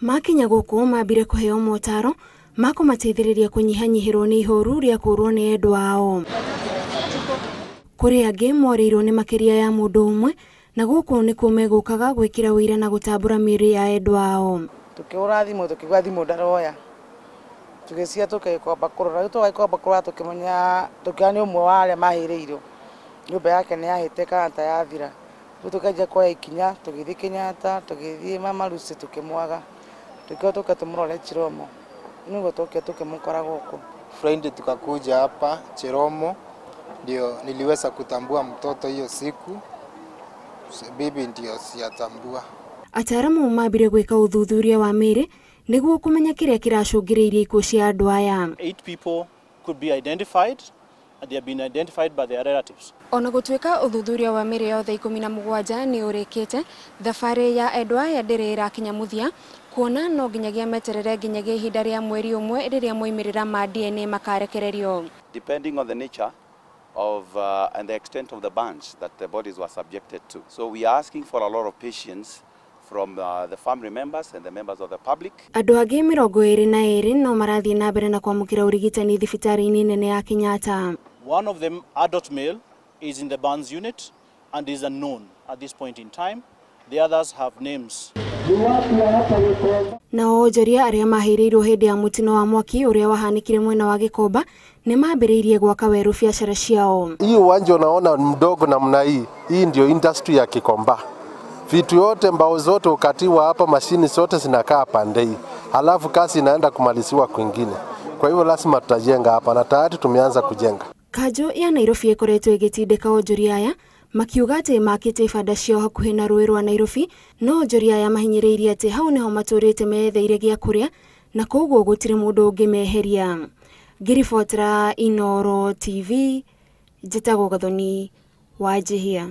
Makinya gũkũ mambire kũheo motaro ma kũmateithĩrĩria kũnyihanyihĩrwo nĩ ihoru rĩa kũrwo nĩ endwa ao. Kũrĩ angĩ morĩirwo nĩ makĩria ya mũndũ ũmwe na gũkũ nĩkuo megũkaga gwĩkĩra ũira na gũtambũra mĩĩrĩ ya endwa ao. Tukĩhũra thimũ tũkĩigua thimũ ndaroya, tũgĩcia tũgĩkomba kũrora, rĩu tũgagĩkomba kũrora tũkĩmenya tũkĩona nĩ ũmwe wa arĩa mahĩrĩirwo, nyũmba yake nĩ yahĩte kana ta yathira. Rĩu tũkĩanjia kuoya ikinya tũgĩthiĩ Kenyatta, tũgĩthiĩ Mama Lucy tũkĩmwaga, tũkĩoya tũke tũmũrore Chiromo, nĩguo tũkĩoya tũkĩmũkora gũkũ. Friday tukakuja hapa Chiromo, ndio niliweza kutambua mtoto hiyo siku, bibi ndio siyatambua. Ataaramu mambire gwĩka ũthuthuria wa mĩĩrĩ nĩguo kũmenya kĩrĩa kĩracũngĩrĩirie ikuũ cia andũ aya. 8 people could be identified and they have been identified by their relatives. Ona gũtuĩka ũthuthuria wa mĩĩrĩ yothe 17 nĩ ũrĩkĩte, thabarĩ ya endwa aya ndĩrĩ ĩrakinya mũthia, kuona no nginyagia meterere nginyagia ihinda rĩa mweri ũmwe rĩrĩa moimĩrĩra ma DNA makarekererio. Depending on the nature of and the extent of the burns that the bodies were subjected to. So we are asking for a lot of patience from the family members and the members of the public. Andũ angĩ 22 no marathiĩ na mbere na kwamũkĩra ũrigitani thibitarĩ-inĩ nene ya Kenyatta. One of them, adult male, is in the burns unit and is unknown at this point in time. The others have names. Nao onjoria arĩa mahĩrĩirwo hĩndĩ ya mũtino wa mwaki ũrĩa wahanĩkire mwena wa Gĩkomba nĩ mambĩrĩirie gwaka werũ biacara ciao. Hii uwanja unaona mdogo namna hii, hii ndio industry ya Gikomba. Vitu yote, mbao zote ukatiwa hapa, mashini zote zinakaa pande hii, halafu kazi inaenda kumaliziwa kwingine. Kwa hivyo lazima tutajenga hapa na tayari tumeanza kujenga. Kanjũ ya Nairobi ĩkoretwo ĩgĩtindĩka onjoria aya makiuga atĩ makĩte ibanda ciao hakuhĩ na rũĩ rwa Nairobi, no onjoria aya mahinyĩrĩirie atĩ hau nĩho matũrĩte meyetheire gĩa kũrĩa na koguo gũtirĩ mũndũ ũngĩmeheria. Ngĩribotera Inooro TV, njĩtagwo Gathoni Wanjihia.